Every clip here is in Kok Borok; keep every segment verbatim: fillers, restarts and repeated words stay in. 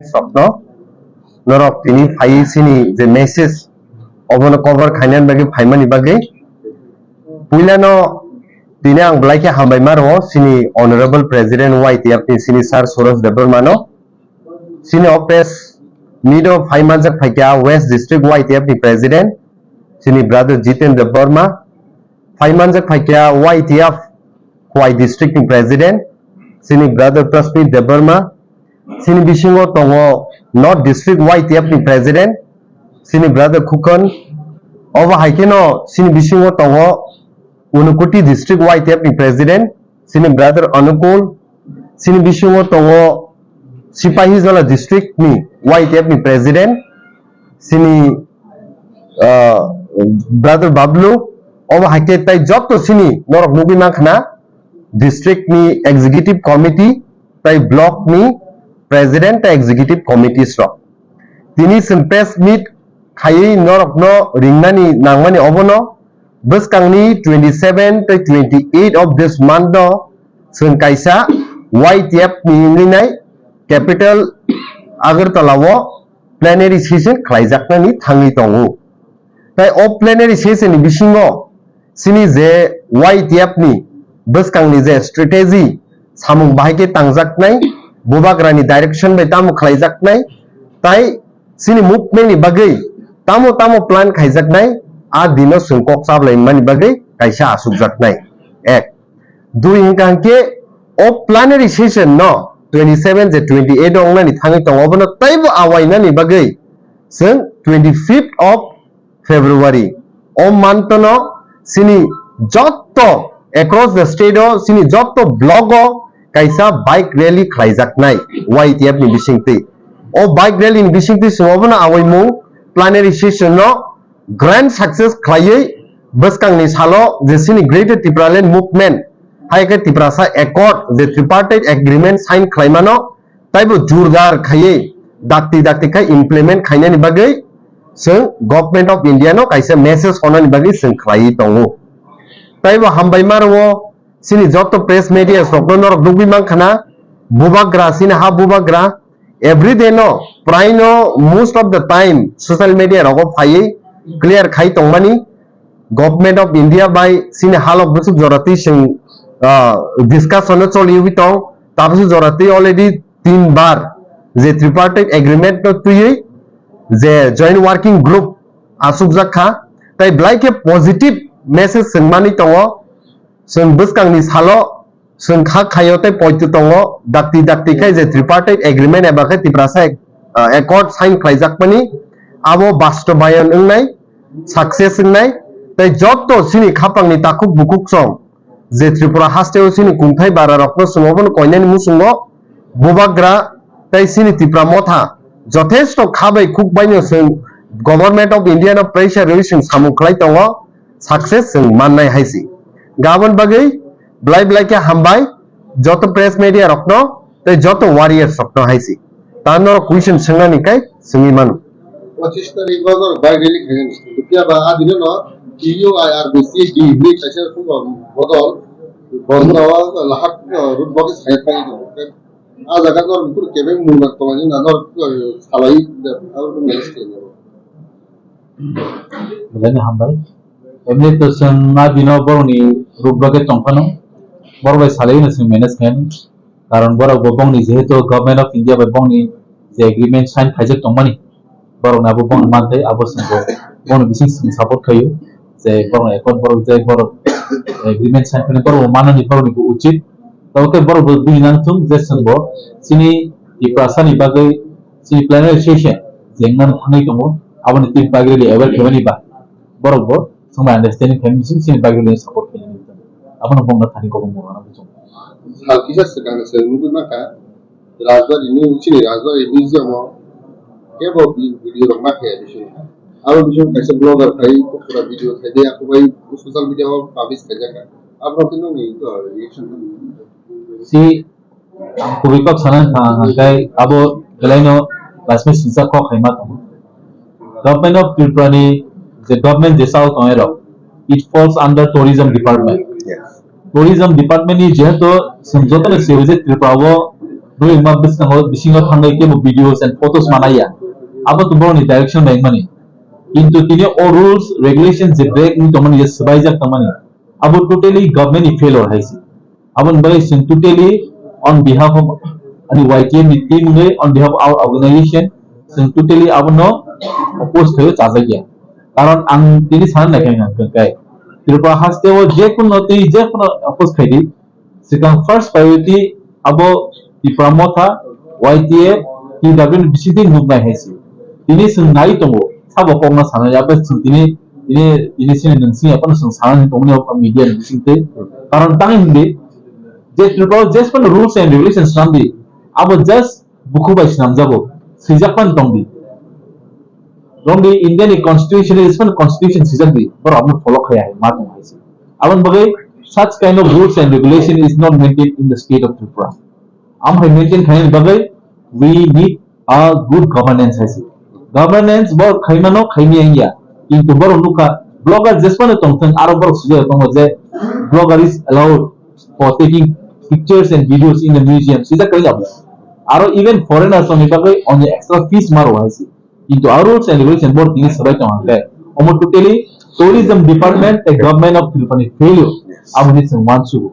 Sokno norok tini phai sini je message obono cover khainani bagwi phaimani bagwi puilano tini ang belai khe hambai ma rwo sini Honorable President Y T F ni sini Sir Suraj Debbarma no. Sini o press meet o phai manjak phaikha West District Y T F ni President, sini Brother Jiten Debbarma, phai manjak phaikha Y T F Khowai District ni President, sini Brother Prasmit Debbarma, sini bisingo tongo North District Y T F ni President, sini Brother Khukon, obo hai kheno sini bisingo tongo Unakoti District Y T F ni President, sini Brother Anukul, sini bisingo tongo Sipahijola District ni Y T F ni President, sini, ah, Brother Bablu, obo hai khe tai joto sini norok nugwi mankha na district ni executive committee tai block ni president tai executive committees rok. Tini chwng press meet khaiwi norokno ringnani nangmani obono bwskangni twenty seven tei twenty eight of this month no chwng kaisa Y T F ni wngwi nai capital Agartala o plenary session khlaijaknani thangwi tongo. Tai o plenary session ni bisingo sini je Y T F ni bwskangni je strategy samung bahai khe tangjaknai, bubagrani direction bai tamo khlaijaknai, tai sini movement ni bagwi tamo tamo plan khaijaknai, a dino chwng kok chablai mani bagwi kaisa asukjaknai. Ek. Dui hwnkha hwnkhe o plenary session no twenty seven je twenty eight o wngnani thangwi tongo, obono teibo awainani bagwi chwng twenty fifth of February o month no sini jotto across the state o sini jotto block o kaisa bike rally khlaijaknai Y T F ni bisingtwi. O bike rally ni bisingtwi chwng obono awaimung plenary session no grand success khlaiwi bwskangni salo je sini Greater Tipraland Movement hai khe Tiprasa Accord je Tripartite Agreement sign khlaimano taibo jurdar khaiwi dakti dakti khai implement khainani bagwi chwng Government of India no kaisa message honani bagwi chwng khlaiwi tongo. Taibo hambai ma rwo sini joto press media rokno norok nugwi mankha na bubagra sini ha bubagra everyday no prai no most of the time social media rogo phaiwi clear khai tongmani Government of India bai sini halok bwswk jora twi chwng, ah, discussion no choli wi tong, tabwswk jora twi already tin bar je tripartite agreement no twiwi je joint working group asukjak kha, tai belai khe positive message chwng manwi tongo, chwng bwskangni salo chwng kha khaio tei poito tongo, dakti dakti khai je tripartite agreement eba khe Tiprasa, ah, accord sign khlaijakmani abo bastobayon wngnai, success wngnai, tei joto chini khapangni takhuk bukhuk song je Tripura hasteo chini kungthai bara rokno chwng obono koinani muchungo bubagra tei chini Tipra motha jothesto kha bai khuk baino chwng Government of India no pressure rwi chwng samung khlai tongo, success chwng mannai hai si. Gabon bagwi belai belai khe hambai joto press media rokno tei joto warriors rokno hai si. Ta norok question swngnani kai swngwi mano. Pochisni tarik o norok bike rally khainani. Phiya ba a dino no T U I R B C D hinwi kaisa phungo bodol bondra o lahat road block khe sai thangwi tongo. A jaga norok buphuru kebeng mungna tonglaini na norok salai da, abo manage khainai. Belai no hambai. Emni to chwng a dino borokni road block khe tongphano. Borok bai salai no chwng manage khainai. Karon borok bo bongni jehetu Government of India bai bongni je agreement sign khaijak tongmani, borok ni abo bongni manthai, abo chwng bo bongni bising chwng support khaio. Je borok ni accord, borok je borok agreement sign khainai borok bo manani borok ni bo uchit. Tamo khe borok bo bujinang thung je chwng bo chini Tiprasa ni bagwi chini plenary session je wngmani thangwi tongo, aboni twi bagwi aware khaimani ba borok bo chwng bai understanding khaimani bising chini bagwi support khainani. Abono bongno thani kobong mungno bujong. Sal kisa swkang se nugwi maka Rajbari ni chini Rajbari museum o kebo video rok ma khe bising. Abo bising kaisa blogger khai pura video khai de ako bai social media o publish khai jaka. Abo rok no ni to reaction. Si ang kubui kok sana hingkha hingkha khe abo belaino lasme singsa kok hai ma tongo. Government of Tripura ni je government je sao tongnai rok, it falls under tourism department. Yes. Tourism department ni jehetu chwng joto no sio je Tripura o Nui ma bwskango bisingo thangwi kebo videos and photos manaya. Abo to boroni direction bai mani. Kintu tini o rules, regulation je break wng tongmani, je swbaijak tongmani, abo totally government ni failure hai se. Aboni bagwi chwng totally on behalf of ani Y T F ni team wngwi, on behalf of our organization, chwng totally abono oppose khaio, chajakya. Karon ang tini sana naikha hwnkha khe Tripura hasteo je kuno twi je kuno oppose khaidi, swkang first priority abo Tipra Motha, Y T F, T W ni bisingtwi nuknai hai se. Tini chwng nai tongo, sabo kokno sanai, abo chwng tini, tini, tini sini nwng sini aphano chwng sanani tongmani o media ni bisingtwi. Karon tang hindi, je Tripura o je phano rules and regulations swnamdi, abo just buku bai swnamjago, swijak phano tongdi. Romdi India ni constitution, je phano constitution swijak di, borok abono follow khaya hai ma tong hai se. Aboni bagwi such kind of rules and regulation is not maintained in the state of Tripura. Am hai maintain khaina bagwi we need a good governance hai se. Governance borok khaimano khaimya wngya. Kintu borok nukha blogger jesmano tongthwng, aro borok sujak tongo je blogger is allowed for taking pictures and videos in the museum. Sijak kali abo. Aro even foreigners ni bagwi only extra fees maro hai se. Kintu aro rules and regulation borok tini swbai tong hwnkhe omo totally tourism department tei government of Tripura ni failure. Abo ni chwng uansukgo.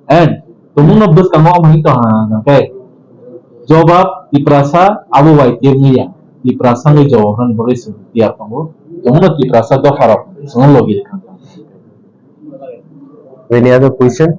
And tomungno bwskango omo hinwi tong hwnkhe jobab Tiprasa abo bai tebwi ya. Tiprasa ni jobab rwna bagwi chwng tiyar tongo. Tomungno Tiprasa dopha rok chwngno logi rwkha. Any other question?